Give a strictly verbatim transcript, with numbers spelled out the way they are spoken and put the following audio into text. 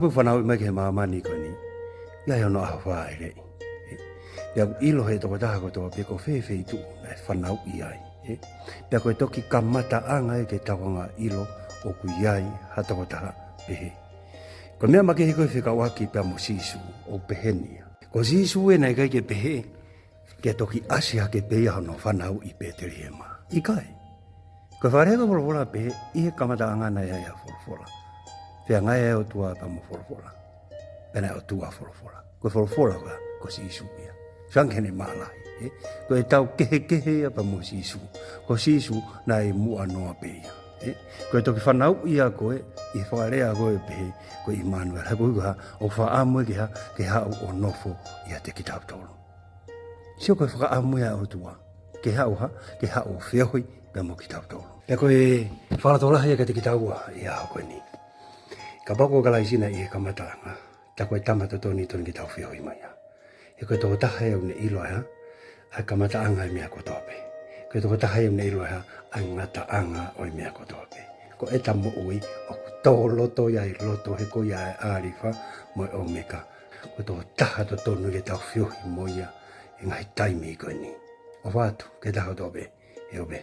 Ko e fanauʻi mai ki he māmani ko eni, ʻi ai hono ʻaho fāʻeleʻi. Ē, pea ʻoku ʻilo ʻe he tokotaha kotoa pē ko fē feituʻu naʻe fanauʻi ai. Ē, pea ko e toki kamataʻanga ia ke tau hanga ʻo ʻilo ʻoku ʻi ai ha tokotaha pehē. Ko e meʻa makehe ko e fekauʻaki pea mo Sīsū, ʻoku peheni ia. Ko Sīsū ē naʻe ʻikai ke pehē ke toki ʻasi hake pē ia hono fanauʻi ʻi Pētelihema. ʻIkai. Ko e fakalea ʻa e folofola pē, ʻi he kamataʻanga naʻe ʻi ai ʻa e folofola. Feangai ʻa e ʻOtua pea mo e folofola. Pea naʻe ʻOtua ʻa e folofola. Ko e folofola ko, ko Sīsū ia. Sio ange ki heʻene maʻalahi, ē? Ko ʻetau kehekehe ia pea mo Sīsū. Ko Sīsū naʻe muʻa noa pē ia. Ē? Ko e toki fanauʻi ia ko ē, ʻi he fakalea ko ē pehē, ko ʻImanuela. He ko e hā, ʻoku fakaʻamu ia ke hā, ke haʻu ʻo nofo ʻiate kitautolu. Sio ko e fakaʻamu ia ʻa e ʻOtua. Ke haʻu hā, ke haʻu ʻo feohi pea mo kitautolu. Pea ko e fakalotolahi ia kiate kitaua ʻi he ʻaho ko eni. Kapau ko Kalaisi naʻe ʻi he kamataʻanga, tā ko e tama totonu ʻe totonu ke tau feohi mo ia. He ko e tokotaha ia ʻoku ne ʻilo ʻe hā, ʻa e kamataʻanga ʻo e meʻa kotoa pē. Ko e tokotaha ia ʻoku ne ʻilo ʻe hā, ʻa e ngataʻanga ʻo e meʻa kotoa pē. Ko ʻeta moʻui, ʻoku tō loto ia ʻi loto he ko ia ʻa e ʻĀlifa mo e ʻOmeka. Ko e tokotaha totonu ke tau feohi mo ia ʻi he ngaahi taimi ko eni. ʻOfa atu ki he taha kotoa pē, ʻe ʻofa.